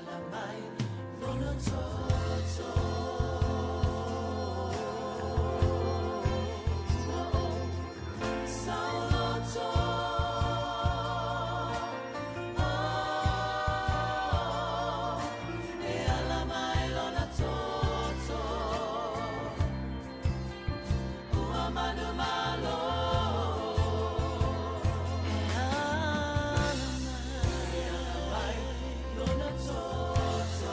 ala mai lona toto. Ua ou sauloto. Oh, e ala mai lona toto. Ua manumalo. E ala mai, e ala mai lona toto.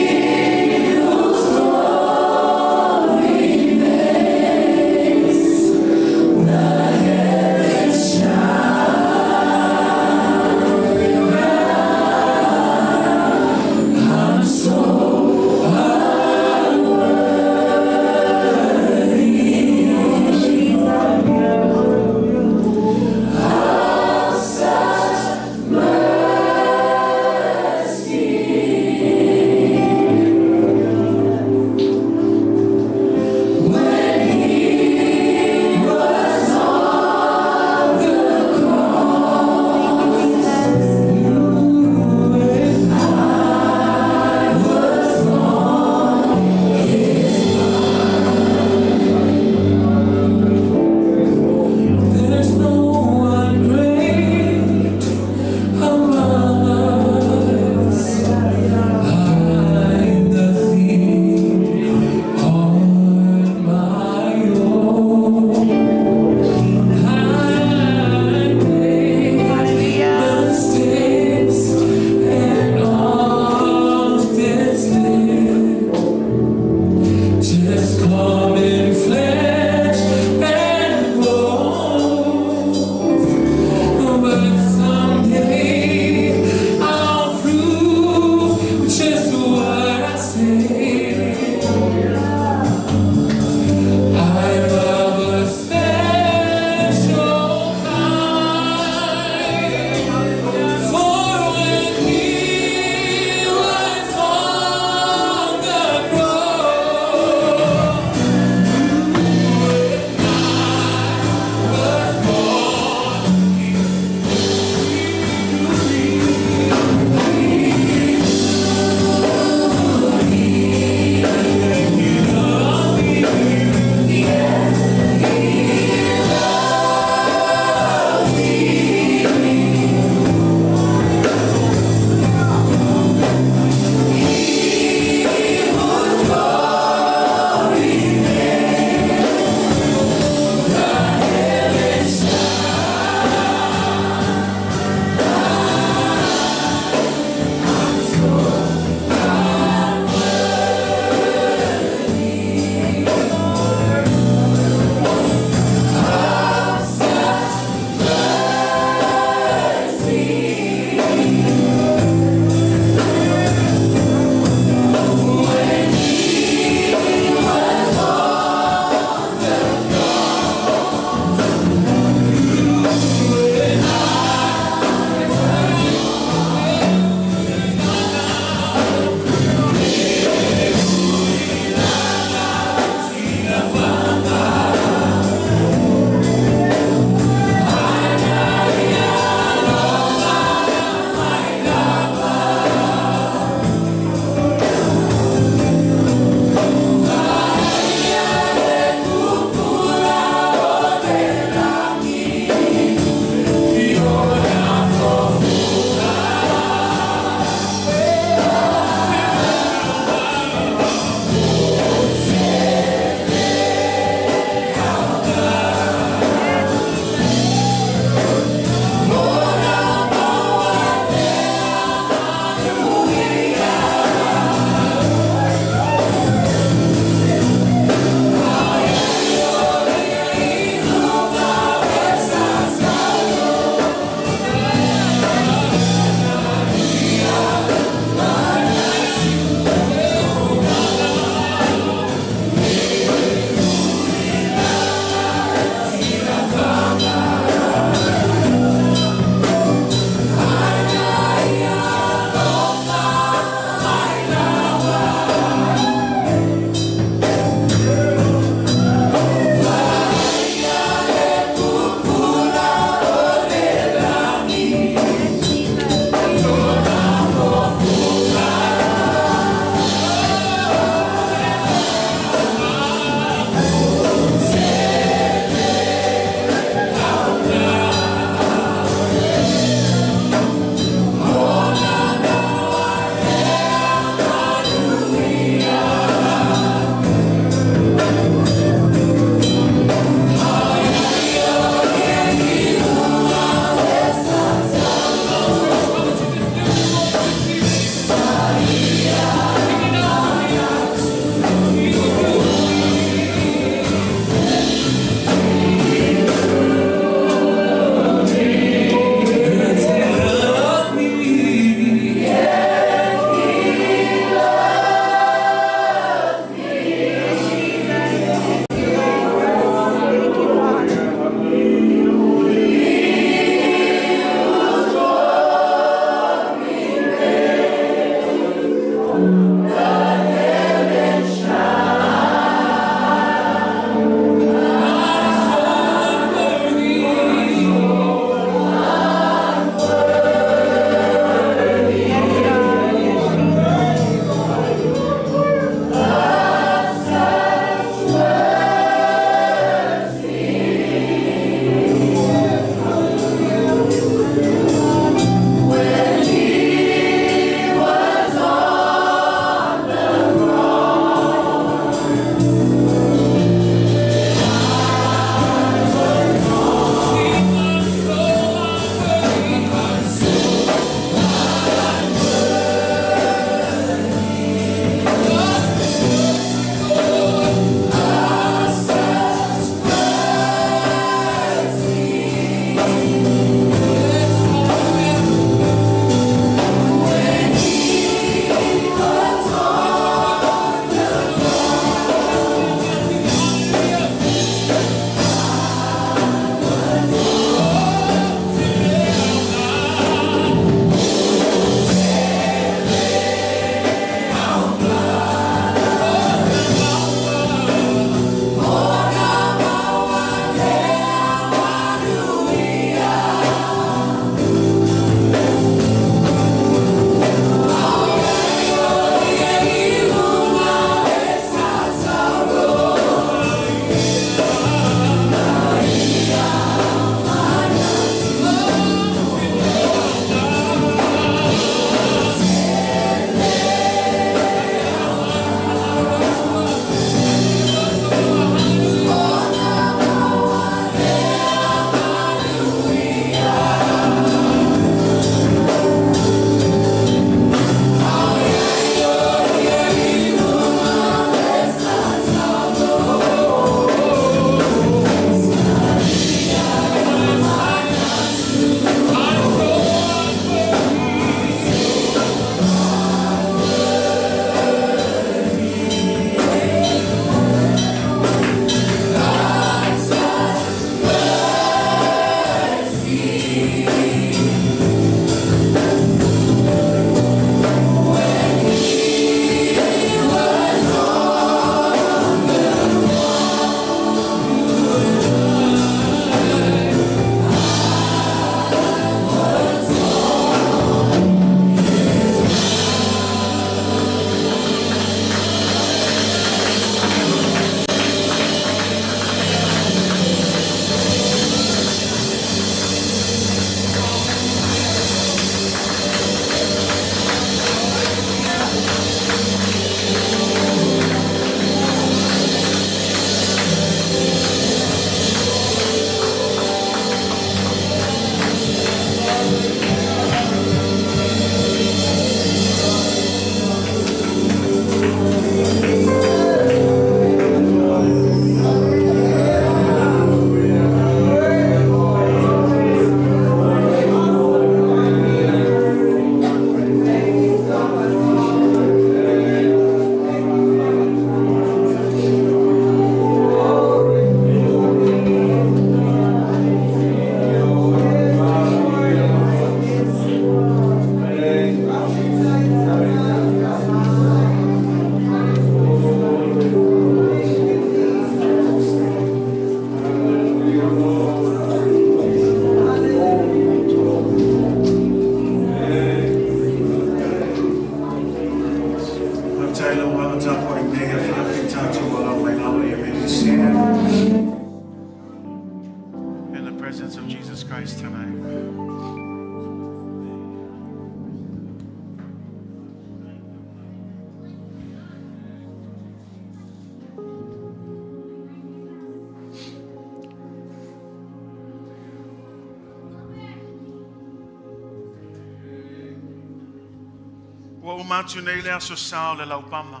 Ua uma atu nei le Aso Sa o le Laupama.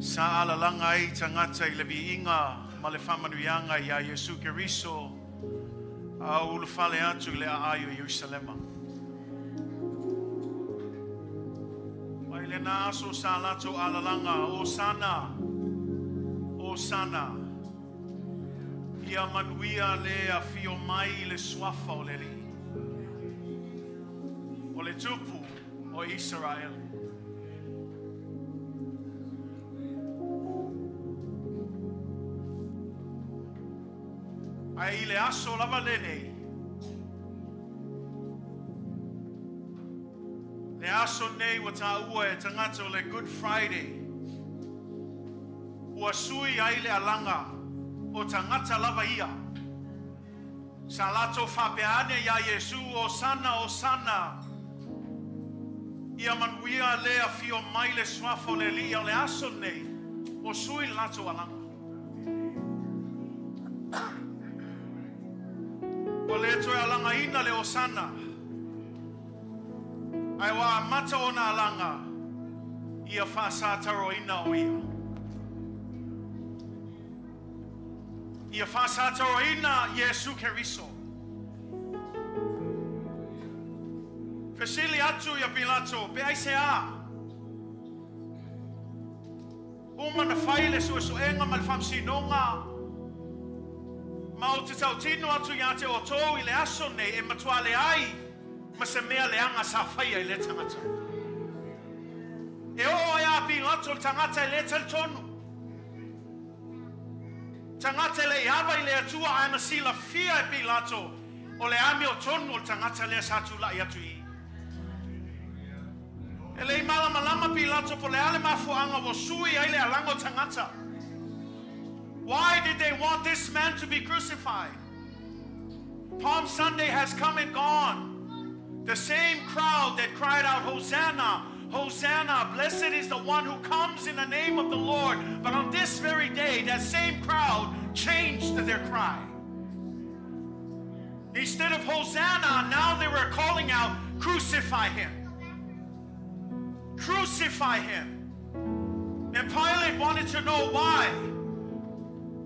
Sa alalaga ai tagata i le viiga ma le faamanuiaga iā Iesu Keriso a o ulufale atu i le aai o Ierusalema. Mai lena aso sa latou alalaga, Hosana, Hosana. Ia manuia le afio mai i le suafa o le Alii, o le Tupu o Isaraelu. Ae i le aso lava lenei, le aso nei ua taua e tagata o le Good Friday, ua sui ai le alaga o tagata lava ia. Sa latou faapea ane iā Iesu, Hosana, Hosana, ia manuia le afio mai le suafa o le Alii, a o le aso lenei, ua sui le latou alaga. Ua le toe alagaina le Hosana, ae ua amata ona alaga ia faasataroina o ia. Ia faasataroina Iesu Keriso. Fesili atu ia Pilato, pe aisea? Uma na fai le suesuega ma le faamasinoga, ma ou te tautino atu iā te outou i le aso nei e matua leai ma se mea leaga sa faia i lea tagata. E oo ai a Pilato le tagata e le talitonu. Tagata e le i ava i le Atua ae na silafia e Pilato o le amiotonu o le tagata lea sa tulai atu i i. E le i malamalama Pilato po le a le mafuaaga ua sui ai le alaga o tagata. Why did they want this man to be crucified? Palm Sunday has come and gone. The same crowd that cried out, Hosanna, Hosanna, blessed is the one who comes in the name of the Lord. But on this very day, that same crowd changed their cry. Instead of Hosanna, now they were calling out, Crucify him. Crucify him. And Pilate wanted to know why.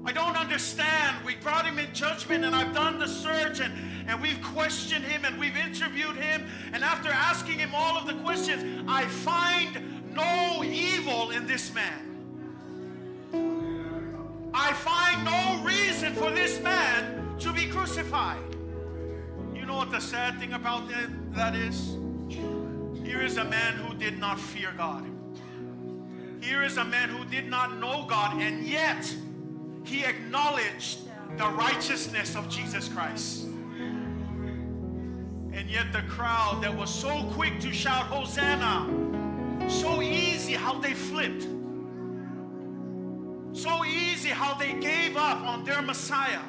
I don't understand. We brought him in judgment, and I've done the search, and, and we've questioned him, and we've interviewed him. And after asking him all of the questions, I find no evil in this man. I find no reason for this man to be crucified. You know what the sad thing about that, that is? Here is a man who did not fear God. Here is a man who did not know God, and yet he acknowledged the righteousness of Jesus Christ. And yet the crowd that was so quick to shout Hosanna, so easy how they flipped. So easy how they gave up on their Messiah.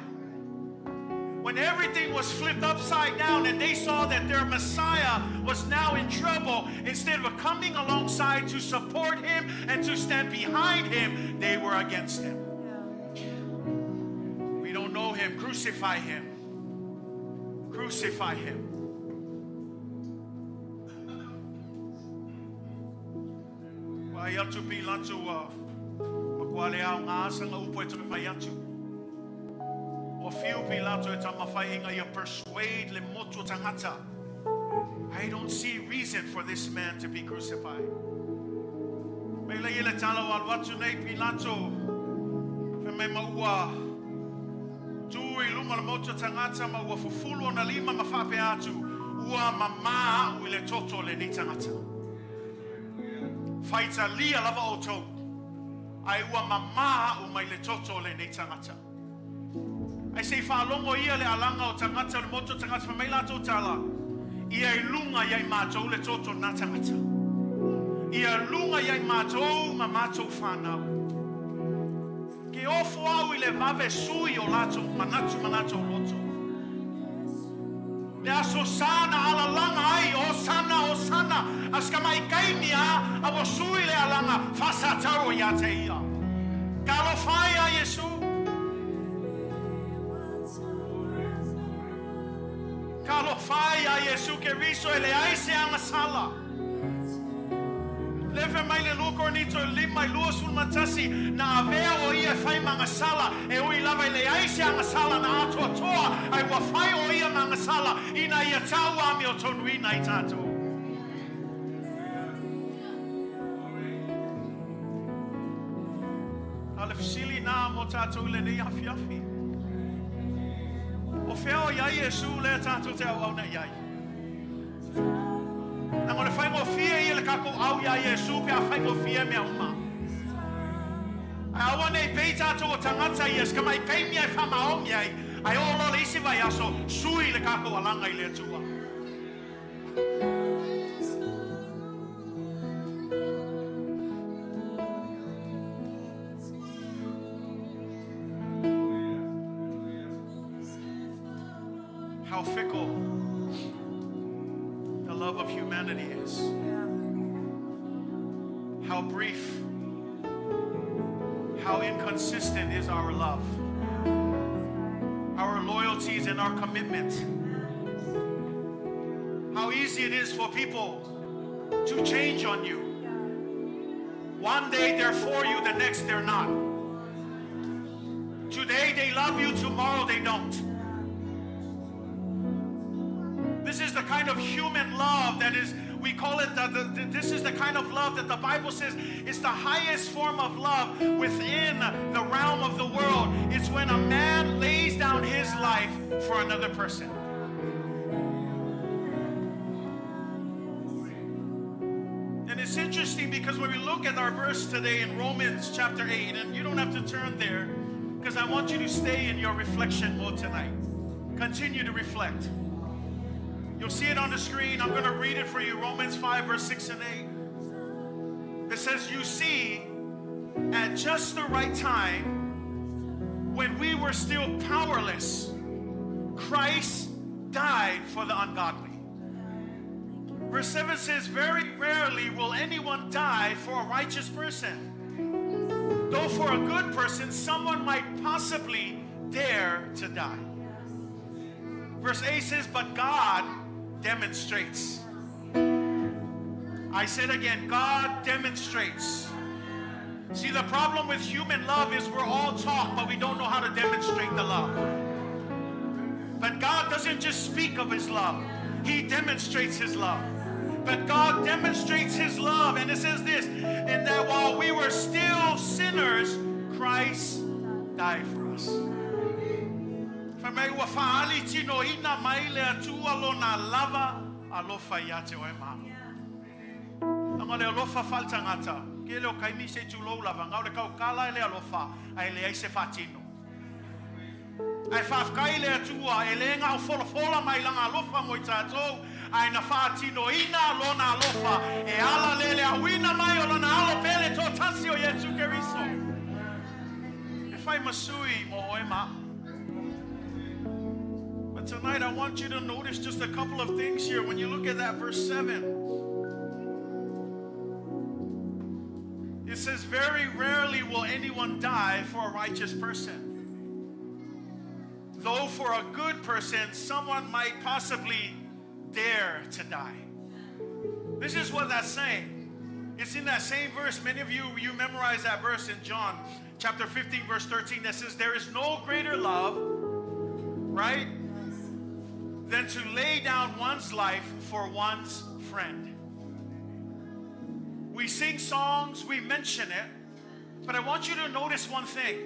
When everything was flipped upside down and they saw that their Messiah was now in trouble, instead of coming alongside to support him and to stand behind him, they were against him. We don't know him. Crucify him. Crucify him. Vaai atu Pilato ua matua le aoga sana upu e toe fai atu. Ua fiu Pilato e tamawhai ina ia persuade le motu o tagata. I don't see reason for this man to be crucified. Mei le ia le tala o alu atu nei Pilato, fai mai ma ua tu i luma le motu o tagata ma ua fufulu ona lima ma faapea atu, ua mamā a'u i le toto o lenei tagata. Faitalia lava outou, ae ua mamā a'u mai le toto o lenei tagata. Ae se i faalogo ia le alaga o tagata o le motu o tagata, fai mai latou tala, Ia i luga ia i matou le toto na tagata. Ia luga ia i matou ma matou whanau. Ke ofo au i le vave sui o latou manatu ma latou loto. Le aso sa na alalaga ai, Hosana, Hosana, a si tamaitai a, a ua sui le alaga, faasataro iā te ia. Talofa e iā Iesu. Talofa e iā Iesu Keriso e leai se agasala. Lea fai mai le 2 Korinito 5 i 21, Na avea ʻo ia e fai ma agasala, e ui lava e leai se agasala na atoatoa, ae ua fai ʻo ia ma agasala, ina ia tau amiotonuina i tatou. A o le fesili na mo tatou i lenei afiafi, O fea o i ai Iesu lea tatou te auauna i ai? Leaga o le faigofie ia le tatou au iā Iesu pe a faigofie mea uma. Ae aua nei pei tatou o tagata ia se tamai taimi a e faamaoni ai, ae oo loa le isi vaiaso, sui le tatou alaga i le Atua. How fickle the love of humanity is. How brief, how inconsistent is our love, our loyalties and our commitment. How easy it is for people to change on you. One day they're for you, the next they're not. Today they love you, tomorrow they don't. This is the kind of human love that is, we call it, this is the kind of love that the Bible says is the highest form of love within the realm of the world. It's when a man lays down his life for another person. And it's interesting because when we look at our verse today in Romans chapter 8, and you don't have to turn there because I want you to stay in your reflection mode tonight. Continue to reflect. You'll see it on the screen. I'm going to read it for you. Romans 5, verse 6 and 8. It says, You see, at just the right time, when we were still powerless, Christ died for the ungodly. Verse 7 says, Very rarely will anyone die for a righteous person. Though for a good person, someone might possibly dare to die. Verse 8 says, But God demonstrates. I said again, God demonstrates. See, the problem with human love is we're all talk, but we don't know how to demonstrate the love. But God doesn't just speak of His love, He demonstrates His love. But God demonstrates His love, and it says this, in that while we were still sinners, Christ died for us. Fai mai ua faaali tinoina mai le Atua lona lava alofa ia te oe ma au. Leaga o le alofa faaletagata, tele o taimi se i tulou lava, na o le tautala e le alofa, ae leai se faatino. Ae faafetai i le Atua e le na o folafola mai lana alofa mo i tatou, ae na faatinoina lona alofa e ala le le auina mai o lona Alo pele toatasi o Iesu Keriso e fai ma sui mo oe ma au. But tonight I want you to notice just a couple of things here when you look at that verse 7. It says, Very rarely will anyone die for a righteous person. Though for a good person, someone might possibly dare to die. This is what that's saying. It's in that same verse. Many of you, you memorize that verse in John chapter 15, verse 13, that says, There is no greater love, right, than to lay down one's life for one's friend. We sing songs, we mention it, but I want you to notice one thing.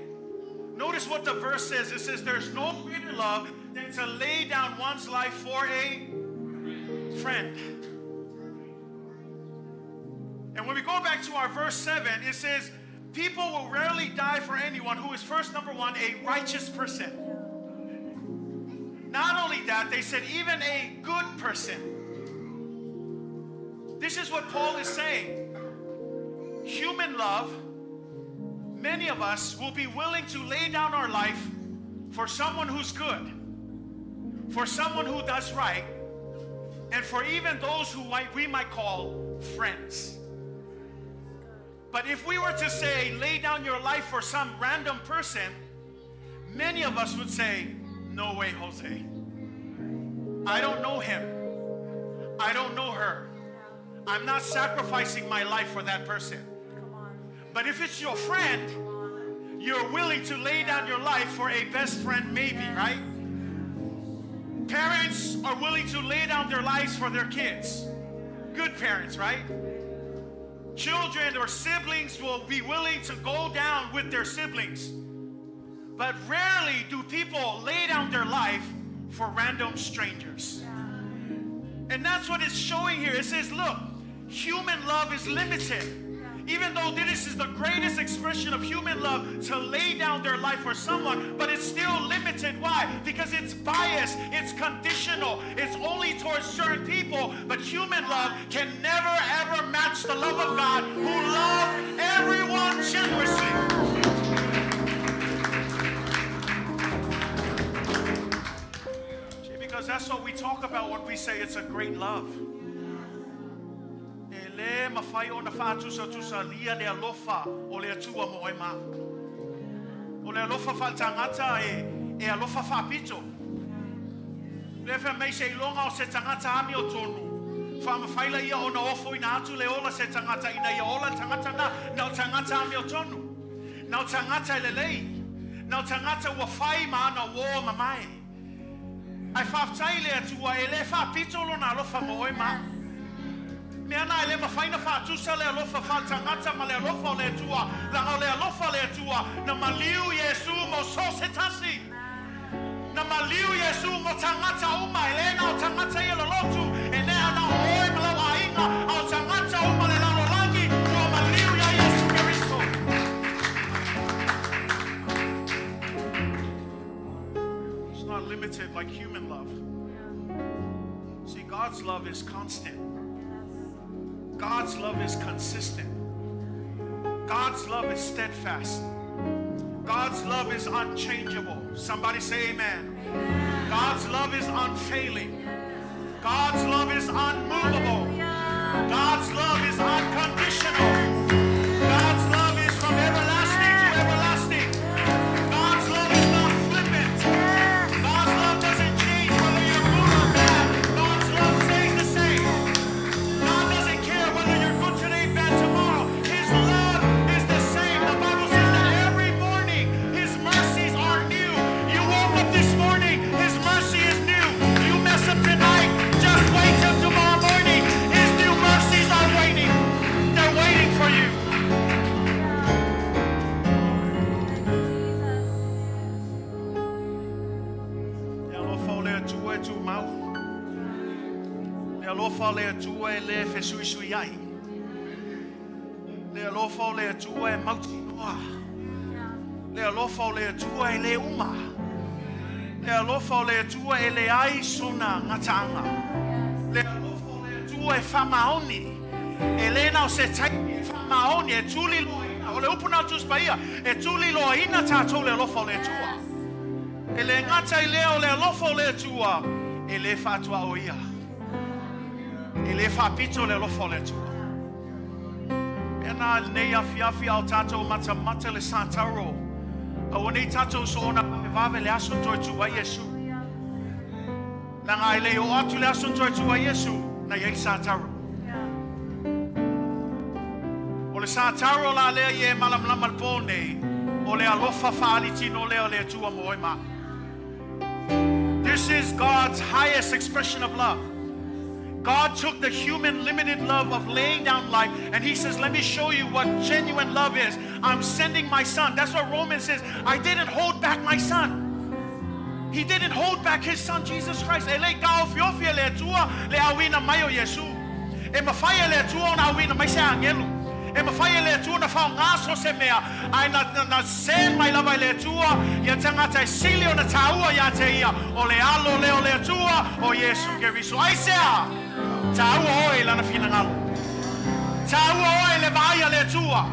Notice what the verse says. It says, There's no greater love than to lay down one's life for a friend. And when we go back to our verse 7, it says, People will rarely die for anyone who is first, number one, a righteous person. Not only that, they said, even a good person. This is what Paul is saying. Human love, many of us will be willing to lay down our life for someone who's good, for someone who does right, and for even those who we might call friends. But if we were to say, lay down your life for some random person, many of us would say, no way, Jose. I don't know him. I don't know her. I'm not sacrificing my life for that person. Come on. But if it's your friend, you're willing to lay down your life for a best friend, maybe, right? Parents are willing to lay down their lives for their kids. Good parents, right? Children or siblings will be willing to go down with their siblings. But rarely do people lay down their life for random strangers. And that's what it's showing here. It says, look, human love is limited. Even though this is the greatest expression of human love to lay down their life for someone, but it's still limited. Why? Because it's biased, it's conditional, it's only towards certain people. But human love can never ever match the love of God who loved everyone generously. See, because that's what we talk about when we say it's a great love. E le mafai ona faatusatusalia le alofa o le Atua mo oe ma a'u. O le alofa faaletagata e, e alofa faapito. Le fai mai seiloga o se tagata amiotonu. Faamafai laia ona ofoina atu le ola se tagata ina ia ola tagata na, na o tagata amiotonu. Na o tagata e lelei. Na o tagata ua fai ma ana uō mamae. Ae faafetai i le Atua e le faapito lona alofa mo oe ma a'u. Mea na e le mafai ona faatusa le alofa faaletagata ma le alofa o le Atua, leaga o le alofa o le Atua na maliu Iesu mo so o se tasi. Na maliu Iesu mo tagata uma, e le na o tagata ia lolotu, e le na o oe ma lau aiga, a o tagata uma o le lalolagi ua maliu iā Iesu Keriso. It's not limited like human love. See, God's love is constant. God's love is consistent. God's love is steadfast. God's love is unchangeable. Somebody say amen. God's love is unfailing. God's love is unmovable. God's love is unconditional. God's love is from everlasting to everlasting. God's love is not flippant. God's love doesn't change whether you're good or bad. God's love stays the same. God doesn't care whether you're good today, bad tomorrow. His love is the same. The Bible says that every morning His mercies are new. You woke up this morning, His mercy is new. You mess up tonight, just wait till tomorrow morning. His new mercies are waiting. They're waiting for you. Jesus. Le alofa o le Atua e tumau. Le alofa o le Atua e le fesuisuiai. Le alofa o le Atua e mautinoa. Le alofa o le Atua e le uma. Le alofa o le Atua e leai sona gataaga. Le alofa o le Atua e faamaoni. E le na o se taimi e faamaoni e tuliloaina. O le upu na o Tusi Paia. E tuliloaina tatou le alofa o le Atua. E le gata i lea o le alofa o le Atua. E le faatuaoia. E le faapito le alofa o le Atua. E na nei afiafi ao tatou matamata le satauro. Aua nei tatou soona vave le aso toe tu ai Iesu. Leaga e le o atu le aso toe tu ai Iesu, na iai satauro. O le satauro la lea i e malamalama le pō nei, o le alofa faalitino lea o le Atua mo oe ma a'u. This is God's highest expression of love. God took the human limited love of laying down life and he says, Let me show you what genuine love is. I'm sending my son. That's what Romans says. I didn't hold back my son. He didn't hold back his son Jesus Christ. E le taofiofi e le Atua le auina mai o Iesu. E mafai e le Atua ona auina mai se agelu. E mafai e le Atua ona faaaoga so se mea. Ae na, na, na send mai lava e le Atua ia tagata e sili ona taua ia te ia. O le alo lea o le Atua o Iesu Keriso. Aisea! Taua oe i lana finagalo. Taua oe i le vaai a le Atua.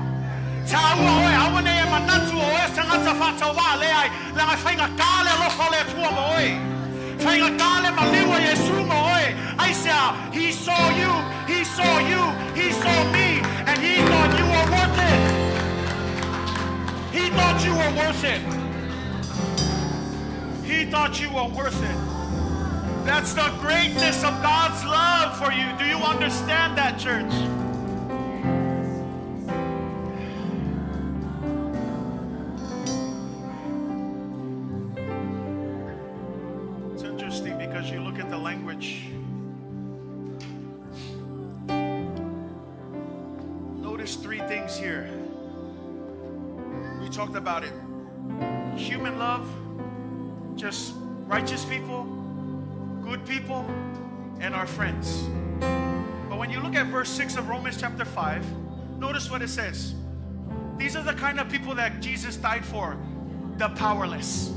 Taua oe, aua nei e manatu o oe tagata faatauvaa leai, leaga e faigata le alofa o le Atua mo oe. Faigata le maliu a Iesu mo oe. Aisea, he saw you, he saw you, he saw me, and he thought you were worth it. He thought you were worth it. He thought you were worth it. That's the greatness of God's love for you. Do you understand that, church? It's interesting because you look at the language. Notice three things here. We talked about it. Human love, just righteous people, good people, and our friends. But when you look at verse 6 of Romans chapter 5, notice what it says. These are the kind of people that Jesus died for, the powerless.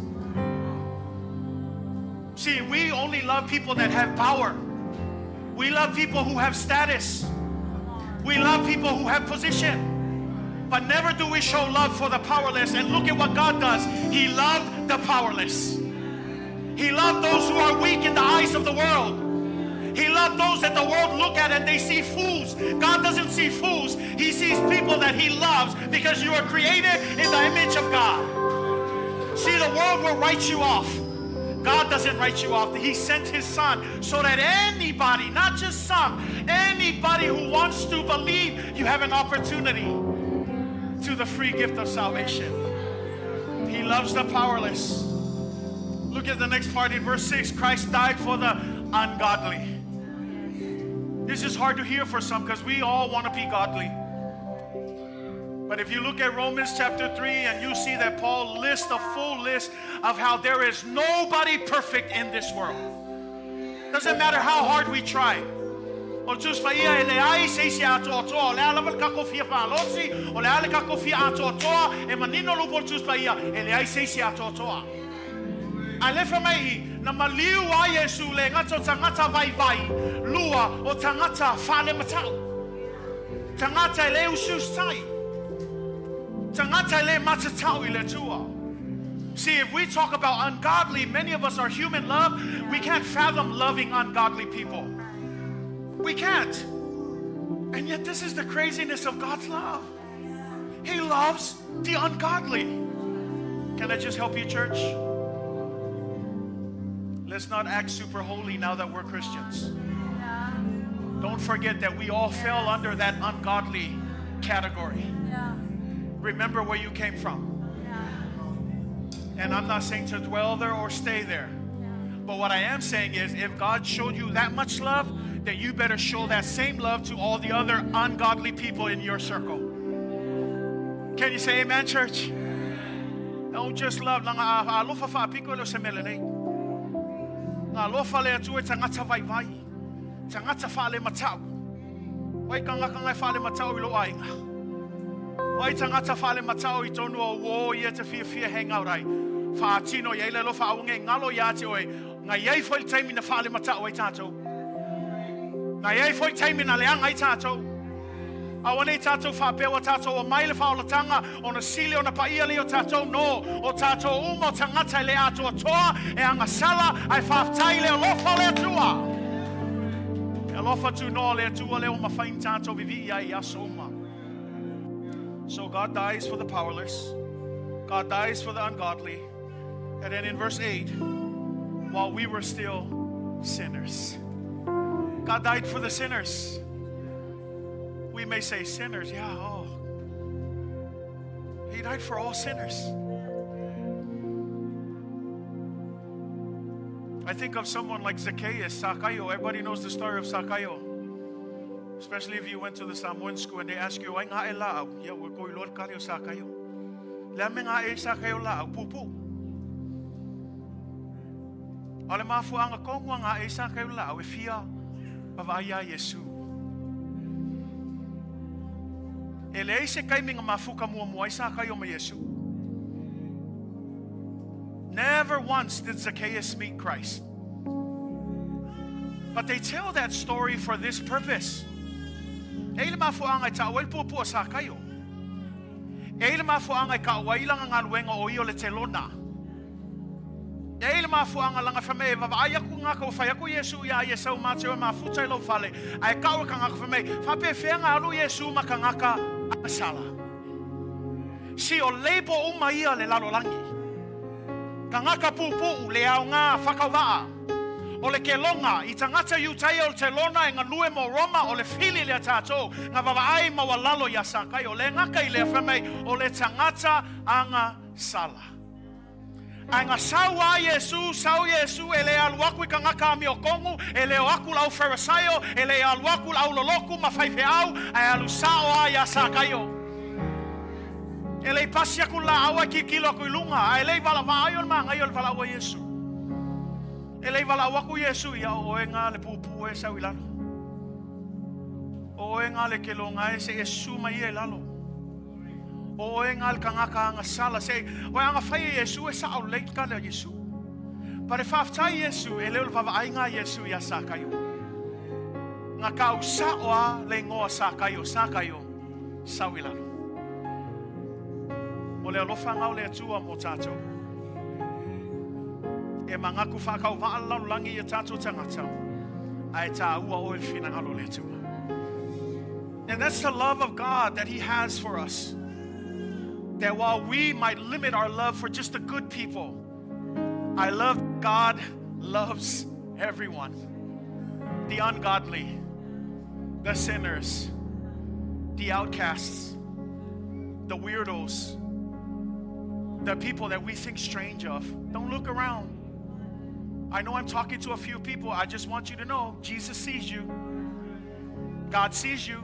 See, we only love people that have power. We love people who have status. We love people who have position. But never do we show love for the powerless. And look at what God does. He loved the powerless. He loved those who are weak in the eyes of the world. He loved those that the world look at and they see fools. God doesn't see fools. He sees people that He loves because you are created in the image of God. See, the world will write you off. God doesn't write you off. He sent His Son so that anybody, not just some, anybody who wants to believe, you have an opportunity to the free gift of salvation. He loves the powerless. Look at the next part in verse 6. Christ died for the ungodly. This is hard to hear for some because we all want to be godly. But if you look at Romans chapter 3 and you see that Paul lists a full list of how there is nobody perfect in this world. Doesn't matter how hard we try. O tus faia e le ai se isi atoa toa, o le ala wal kako fia whalosi, o le ala kako fia atoa toa, e manino lupo tus faia, e le ai se isi atoa toa. A lefa mai, na maliu a Yesu le ngata o tangata vai vai, lua o tangata whale matau. Tangata e le usus tai. Tangata e le matatau i le tua. See, if we talk about ungodly, many of us are human love. We can't fathom loving ungodly people. We can't. And yet, this is the craziness of God's love. He loves the ungodly. Can I just help you, church? Let's not act super holy now that we're Christians. Don't forget that we all fell under that ungodly category. Remember where you came from. And I'm not saying to dwell there or stay there. But what I am saying is, if God showed you that much love, then you better show that same love to all the other ungodly people in your circle. Can you say amen, church? Don't just love. Langa alofa fa piko lo se mele nei. Ngā alofa le atu e tangata vai vai. Tangata whale matau. Wai ka ngaka ngai whale matau i lo ainga. Wai tangata whale matau i tonu o wo ia te fia fia hang out ai. Wha tino ia ile lofa aunge ngalo ia te oe. Ngā iei foi taimi na whale matau ai tātou. Ngā iei foi taimi na leanga ai tātou. A wane tātou whāpewa tātou o maile whaolatanga o na sile o na paia le o tātou no o tātou uma o tangata le atoa toa e anga sala ai whaaftai le alofa le atua. E alofa tu noa le atua le o mawhain tātou vivi ia i aso uma. So God dies for the powerless. God dies for the ungodly. And then in verse 8, while we were still sinners. God died for the sinners. We may say sinners, yeah, oh. He died for all sinners. I think of someone like Zacchaeus, Sakayo. Everybody knows the story of Sakayo. Especially if you went to the Samoan school and they ask you, "Ai ngā e la'au?" Yeah, we're going Lord Kario Sakayo. Le me ngā e Sakayo la'au, pupu. Ale mafuanga kongua ngā e Sakayo la'au, e fia pavaia Yesu. E le se kai minga mafuka mua mua i Sakayo ma Yesu. Never once did Zacchaeus meet Christ. But they tell that story for this purpose. E le mafuanga i ta oel pua sa kaio. E le mafuanga i ka wailanga ngā luenga o io le te lona. E le mafuanga langa whame, vava ai aku ngā kau whai aku Yesu ia ia sau māteo e mafuta i lau fale. Ai kau ka ngaka whame, whape whenga alu Yesu ma ka ngaka asala. Si o leipo uma ia le lalo langi. Ka ngaka pūpū le au ngā whakawaa. O le keloga, i tagata Iutaia o le telona e galue mo Roma, o le fili lea tatou, na vaavaai maualalo iā Sakaio. Le gata i lea, fai mai, o le tagata agasala. Ae na sau a Iesu, sau Iesu, e le alu aku i tagata amiotonu, e le o aku i le au Farisaio, e le alu aku i le aulolotu ma faifeau, ae alu sao a iā Sakaio. E le i pasi aku le laau ae tilotilo atu i luga, ae le i vaavaai o le manaia o le valaau a Iesu. E le i valaau atu Iesu, ia o oe na le puupuu e sau i lalo. O oe na le keloga e se i e susu mai ia i lalo. O oe na le tagata agasala se i... Oe a na fai e Iesu e sao lelei le tali a Iesu. But e faafetai Iesu, e le o le vaavaaiga a Iesu iā Sakaio. Na tau sao a le igoa Sakaio, Sakaio, sau i lalo. O le alofa na o le Atua mo tatou. E manatu faatauvaa le lalolagi i a tatou tagata, ae taua oe i le finagalo o le Atua. And that's the love of God that He has for us. That while we might limit our love for just the good people, I love God loves everyone. The ungodly, the sinners, the outcasts, the weirdos, the people that we think strange of. Don't look around. I know I'm talking to a few people. I just want you to know Jesus sees you. God sees you.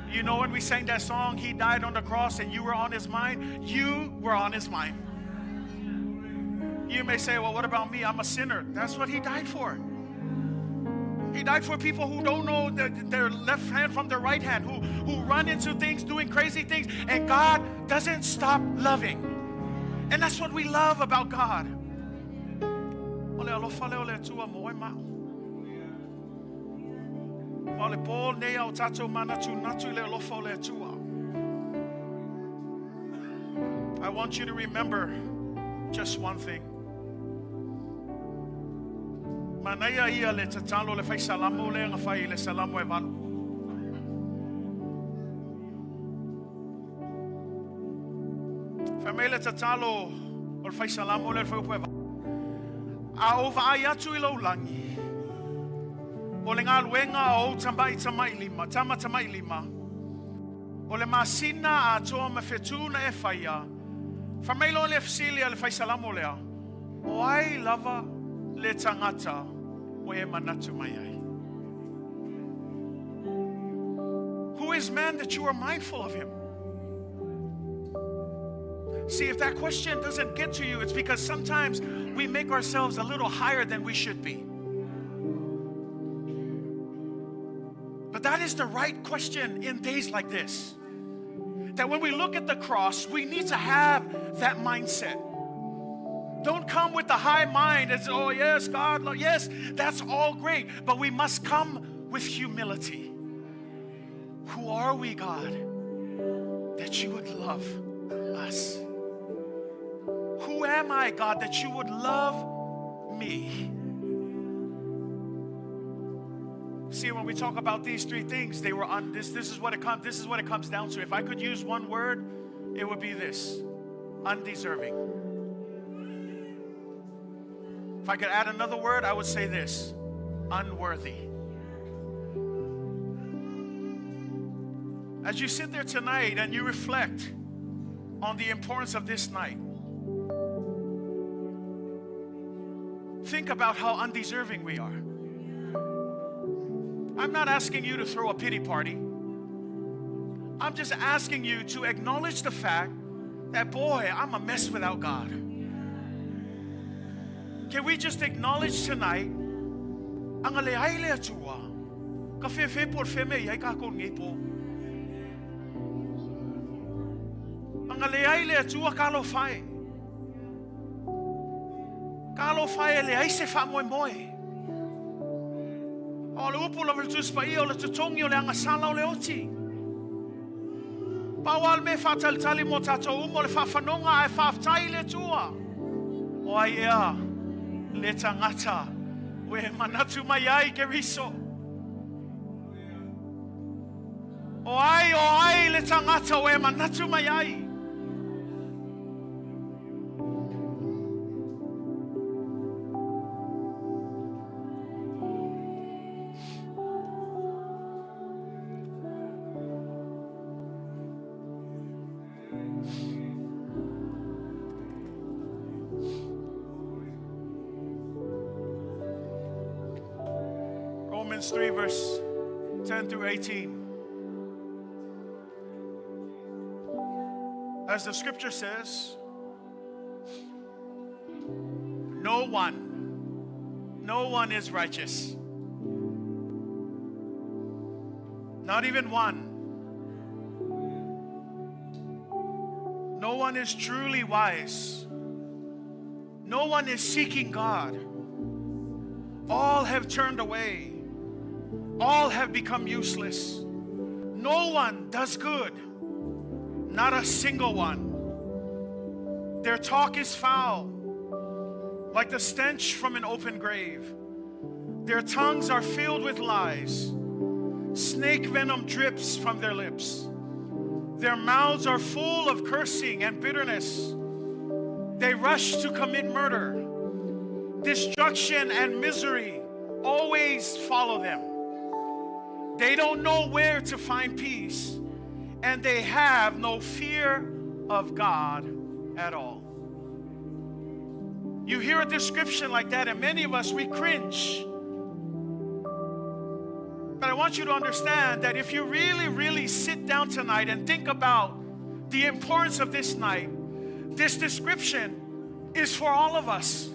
You know, when we sang that song, He died on the cross and you were on His mind, you were on His mind. You may say, well, what about me? I'm a sinner. That's what He died for. He died for people who don't know their left hand from their right hand, who run into things, doing crazy things, and God doesn't stop loving. And that's what we love about God. O le alofa lea o le Atua mo oe ma au. Ma o le pō nei a o tatou manatunatu i le alofa o le Atua. I want you to remember just one thing. Manaia ia le tatalo le fai salamo lea na fai i le Salamo e 8. Fai mai le tatalo o le fai salamo lea le fuaiupu e 8. A ou vaai atu i lou lagi, o le galuega a ou tamaitamailima, tamatamailima, o le masina atoa ma fetu na e faia, fai mai loa le fesili a le fai salamo lea, o ai lava le tagata ua e manatu mai ai? Who is man that you are mindful of him? See, if that question doesn't get to you, it's because sometimes we make ourselves a little higher than we should be. But that is the right question in days like this. That when we look at the cross, we need to have that mindset. Don't come with the high mind as, oh, yes, God, Lord, yes, that's all great. But we must come with humility. Who are we, God, that you would love us? Who am I, God, that you would love me? See, when we talk about these three things, they were on this. This is what it comes. This is what it comes down to. If I could use one word, it would be this: undeserving. If I could add another word, I would say this: unworthy. As you sit there tonight and you reflect on the importance of this night, think about how undeserving we are. I'm not asking you to throw a pity party. I'm just asking you to acknowledge the fact that, boy, I'm a mess without God. Can we just acknowledge tonight, aga leai le Atua, ka fefe po le fe mea i ai kākou nei pō. Aga leai le Atua ka alofa e. Ka alofa e leai se faamoemoe. O le upu lava le Tusi Paia o le totogi o le agasala o le oti. Pau lava le mea e faatalitali mo tatou uma o le faafanoga ae faafetai i le Atua. O ai ea le tagata ua e manatu mai ai Keriso? O ai, o ai le tagata ua e manatu mai ai? Romans 3, verse 10 through 18. As the scripture says, no one, no one is righteous. Not even one. No one is truly wise. No one is seeking God. All have turned away. All have become useless. No one does good. Not a single one. Their talk is foul, like the stench from an open grave. Their tongues are filled with lies. Snake venom drips from their lips. Their mouths are full of cursing and bitterness. They rush to commit murder. Destruction and misery always follow them. They don't know where to find peace, and they have no fear of God at all. You hear a description like that, and many of us, we cringe. But I want you to understand that if you really, really sit down tonight and think about the importance of this night, this description is for all of us.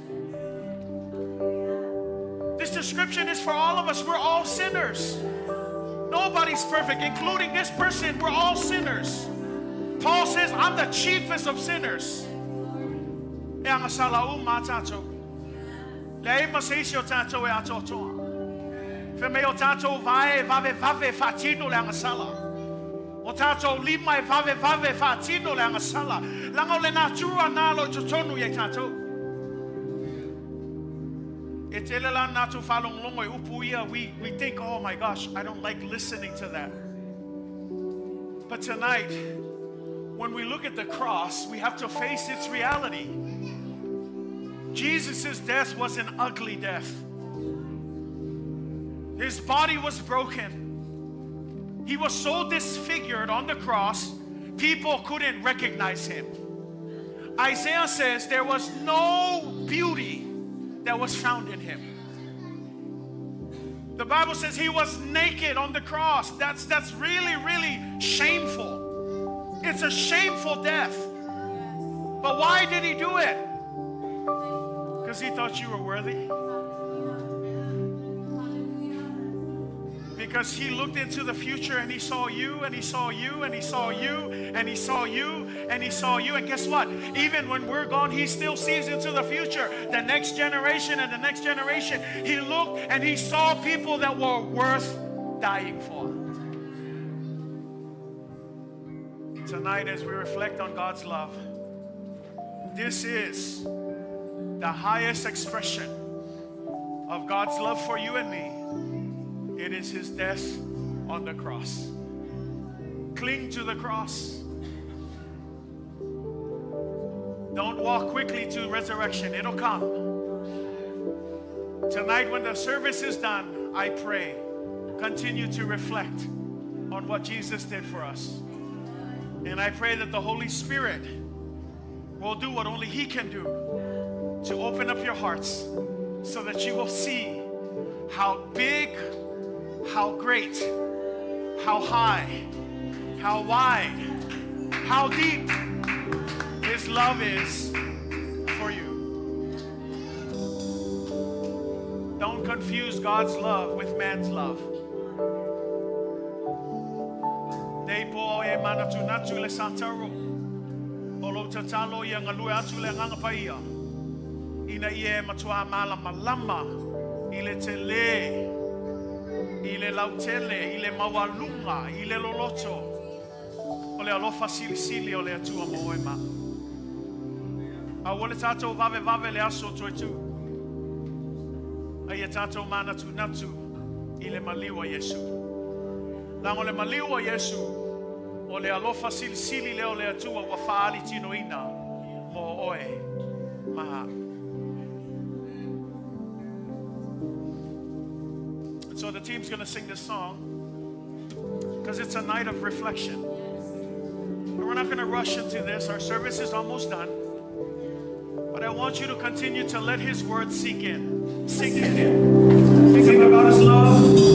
This description is for all of us. We're all sinners. Nobody's perfect, including this person. We're all sinners. Paul says, I'm the chiefest of sinners. E agasala uma tātou. Leai ma se isi o tātou e atoatoa. Fe mei o tātou vae vave vave whaatino le agasala. O tātou lima e vave vave whaatino le agasala. Langa o le natura nā lo i totonu i tātou. E tele la natu whalonglongo e upu ia, we think, oh my gosh, I don't like listening to that. But tonight, when we look at the cross, we have to face its reality. Jesus' death was an ugly death. His body was broken. He was so disfigured on the cross, people couldn't recognize him. Isaiah says there was no beauty that was found in him. The Bible says he was naked on the cross. That's really, really shameful. It's a shameful death. But why did he do it? Because he thought you were worthy. Because he looked into the future and he saw you and he saw you and he saw you and he saw you and he saw you. And guess what? Even when we're gone, he still sees into the future, the next generation and the next generation. He looked and he saw people that were worth dying for. Tonight, as we reflect on God's love, this is the highest expression of God's love for you and me. It is his death on the cross. Cling to the cross. Don't walk quickly to resurrection. It'll come. Tonight, when the service is done, I pray, continue to reflect on what Jesus did for us. And I pray that the Holy Spirit will do what only he can do to open up your hearts so that you will see how big, how great, how high, how wide, how deep his love is for you. Don't confuse God's love with man's love. Nei po e manatu natu le sataro. O lo tatalo ia ngalue atu le nganga paia. Ina ia e matua mala malama i le tele, i le lautele, i le maualunga, i le loloto. O le alofa silisili o le atua mo oe ma. A ua le tātou vave vave le aso toe tu. A ia tātou manatu natu i le maliu a Iesu. Langa o le maliu a Iesu, o le alofa silisili lea o le Atua ua faaali tinoina mo oe ma au. And so the team's going to sing this song because it's a night of reflection. And we're not going to rush into this. Our service is almost done. But I want you to continue to let his word sink in. Sink in. Think about his love.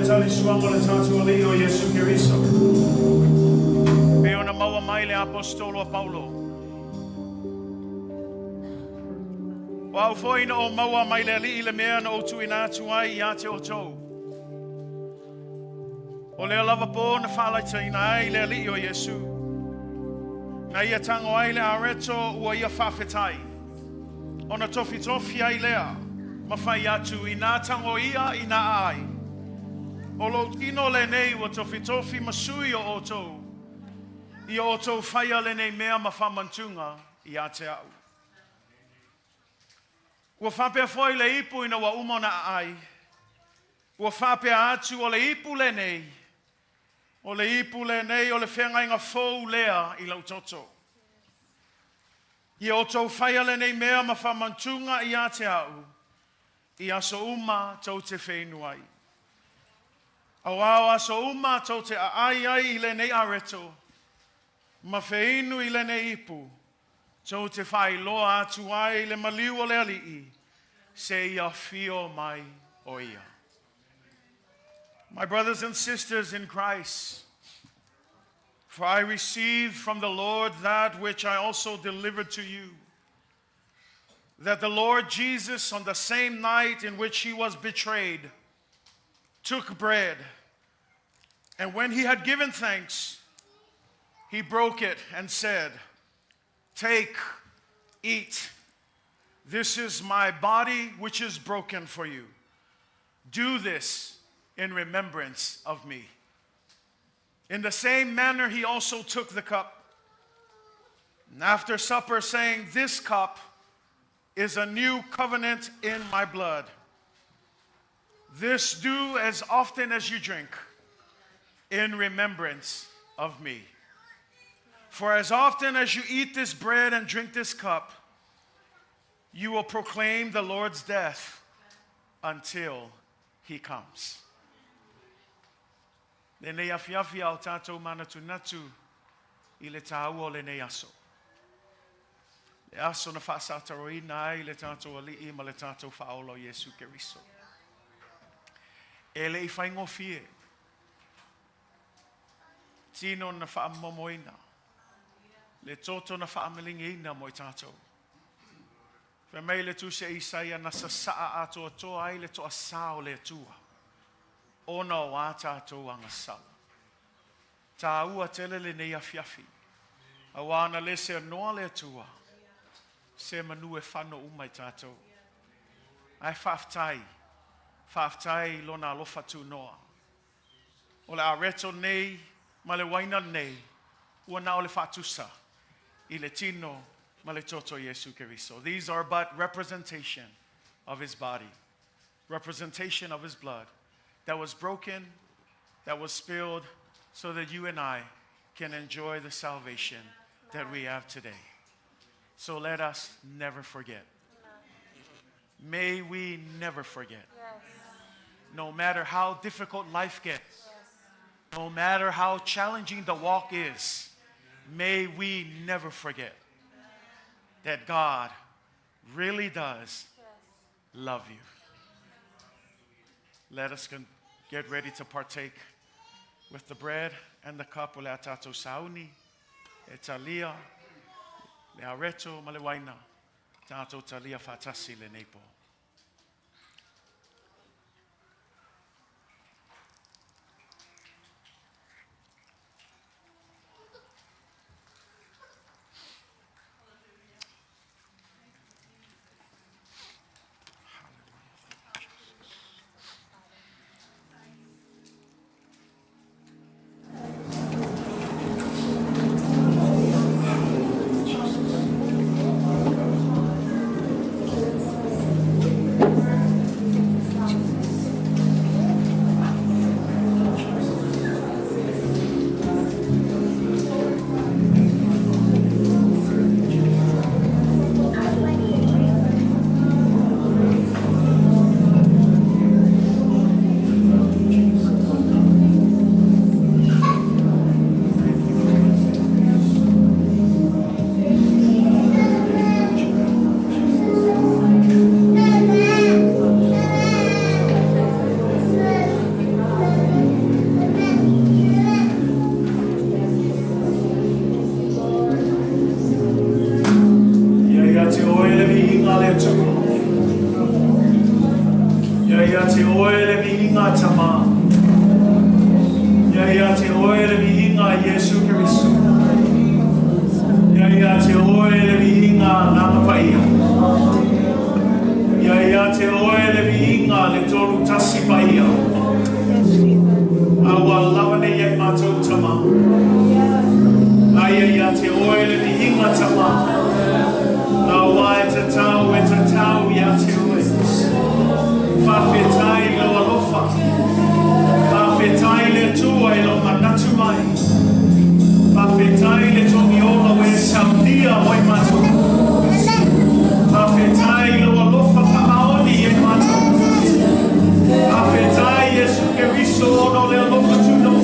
le talisuaga o le tatou Alii o Iesu Keriso. Pei ona maua mai le Aposetolo a Paulo. O au foi na ou maua mai le Alii le mea na ou tuuina atu ai ia te outou. O lea lava pō na faalaitaina ai le Alii o Iesu. Na ia tago ai le areto ua ia faafetai. Ona tofitofi ai lea ma fai atu, Inā tago ia, inā aai. O lou tino lenei ua tofitofi ma sui o outou. Ia outou faia lenei mea ma faamanatuga ia te au. Ua faapea foi le ipu ina ua uma ona aai, ua faapea atu, O le ipu lenei, o le ipu lenei o le feagaiga fou lea i lou toto. Ia outou faia lenei mea ma faamanatuga ia te au i aso uma tou te feinu ai. Auā o aso uma tou te aai ai i lenei areto ma feinu i lenei ipu, tou te faailoa atu ai le maliu o le Alii seia afio mai o ia. My brothers and sisters in Christ, for I received from the Lord that which I also delivered to you, that the Lord Jesus, on the same night in which he was betrayed, took bread, and when he had given thanks, he broke it and said, Take, eat. This is my body, which is broken for you. Do this in remembrance of me. In the same manner, he also took the cup. And after supper, saying, This cup is a new covenant in my blood. This do as often as you drink in remembrance of me. For as often as you eat this bread and drink this cup, you will proclaim the Lord's death until he comes. Lenei afiafi a o tatou manatunatu i le tāua o lenei aso. Le aso na faasataroina ai le tatou Alii ma le tatou Faaola o Iesu Keriso. E le i faigofie. Tino na faamomoina. Le toto na faamaligiina mo i tatou. Fai mai le Tusi a Isaia na sasaa atoatoa ai le toasā o le Atua, ona o a tatou agasala. Tāua tele lenei afiafi, auā na le seanoa le Atua, se manu e fano uma i tatou. Ae faafetai, faafetai i Lona alofa tunoa. O le areto nei ma le uaina nei, ua na o le faatusa i le tino ma le toto o Iesu Keriso. These are but representation of his body, representation of his blood that was broken, that was spilled, so that you and I can enjoy the salvation that we have today. So let us never forget. May we never forget. No matter how difficult life gets, no matter how challenging the walk is, may we never forget that God really does love you. Let us get ready to partake with the bread and the cup. O le a tatou sauni e talia le areto ma le uaina. Tatou talia faatasi lenei pō. te Oe le viiga Tamā. Ia ia te Oe le viiga Iesu Keriso. Ia ia te Oe le viiga Agaga Paia. Ia ia te Oe le viiga le Tolu Tasi Paia. A ua lava nei ia i matou Tamā. Aia ia te Oe le viiga Tamā. Auā e tatau, e tatau ia te Oe. Faafetai i lou alofa. Faafetai le Atua i lou manatu mai. Faafetai le togiola ua e saunia mo i matou. Faafetai i lou alofa faamaoni ia i matou. Faafetai Iesu Keriso ona o le alofa tunoa.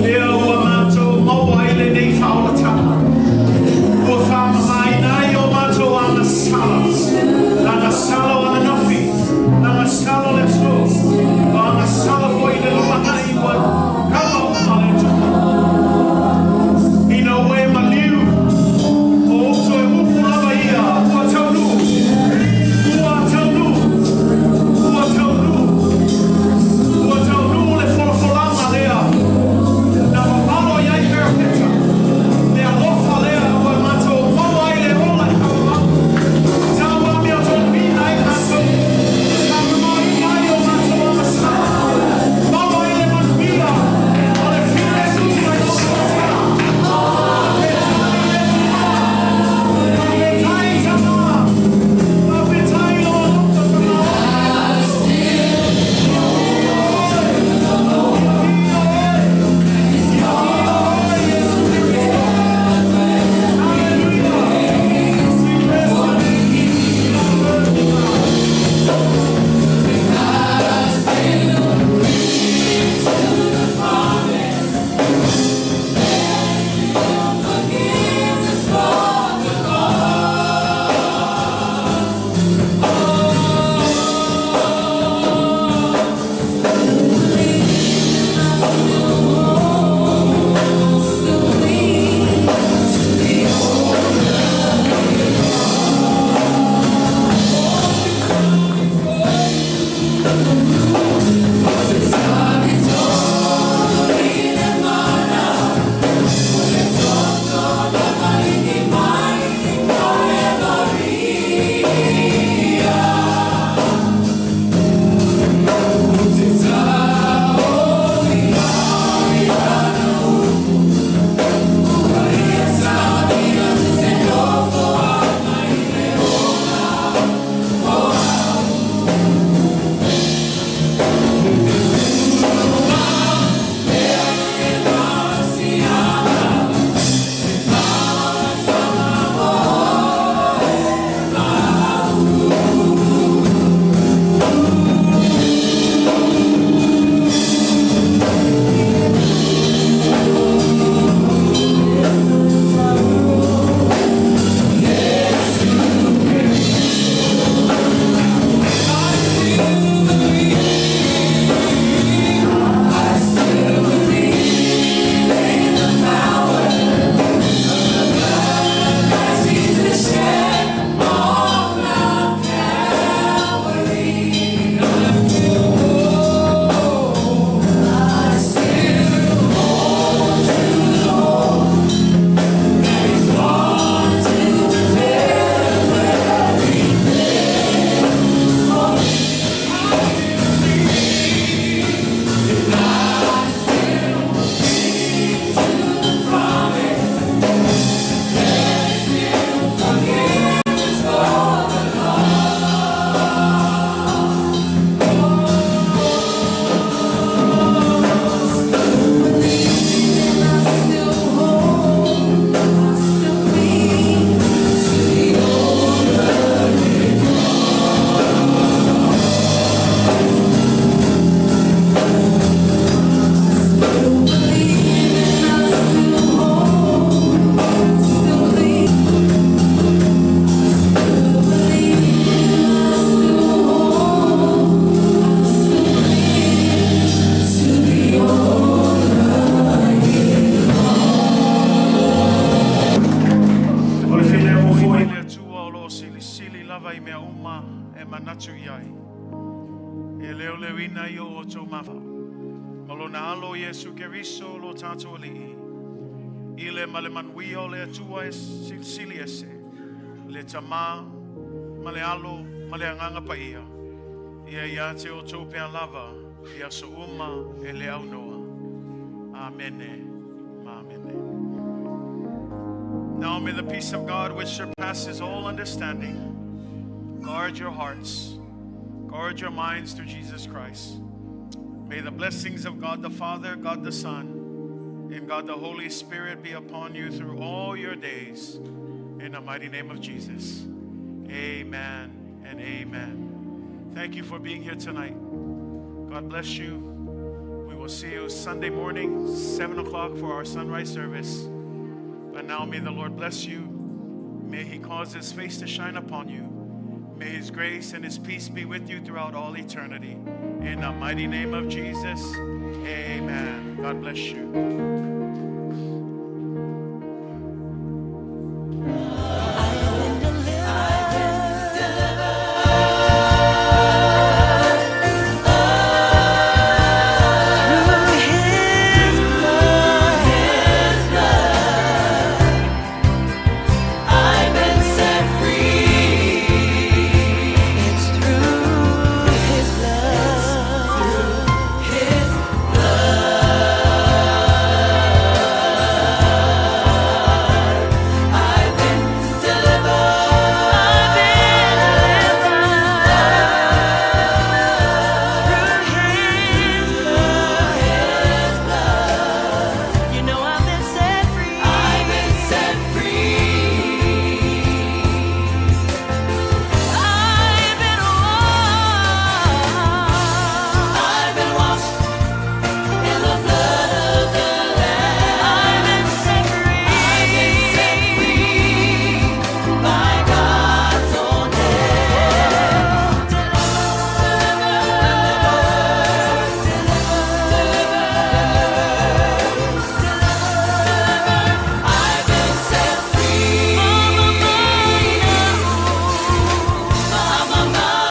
Lea ua matou maua ai lenei faaolataga. Ua faamamaina ai o matou agasala. Agasala o ananafi, agasala o le aso, o agasala foi le lumanai ua kama uma le Atua. Ina ua e maliu, o ou toe upu lava ia, ua taunuu, ua taunuu, ua taunuu, ua taunuu le folafolaga lea. Na papalo i ai perofeta, le alofa lea ua matou maua ai le ola i faamama. Tau amiotonu ai matou, faamamaina ai o matou agasala. Maua ai le manuia, o le filemu mai lou toatā. Faafetai le Atua, faafetai Tamā, faafetai lou alofa faamaoni. Ia viia oe, ia viia oe, ia viia oe, Iesu Keriso. Hallelujah. We bless your name. You are worthy, God. O le filemu foi le Atua o lo o silisili lava i mea uma e manatu i ai. E leoleoina ai o outou mafaufau. Ma lona alo Iesu Keriso lo tatou Alii. I le ma le manuia o le Atua e silisili ese. Le Tama ma le Alo ma le Agaga Paia. Ia ia te outou pea lava i aso uma e le aunoa. Amene. Amene. Now may the peace of God, which surpasses all understanding, guard your hearts, guard your minds through Jesus Christ. May the blessings of God the Father, God the Son, and God the Holy Spirit be upon you through all your days. In the mighty name of Jesus. Amen and amen. Thank you for being here tonight. God bless you. We will see you Sunday morning, 7 o'clock for our sunrise service. But now may the Lord bless you. May he cause his face to shine upon you. May his grace and his peace be with you throughout all eternity. In the mighty name of Jesus, amen. God bless you.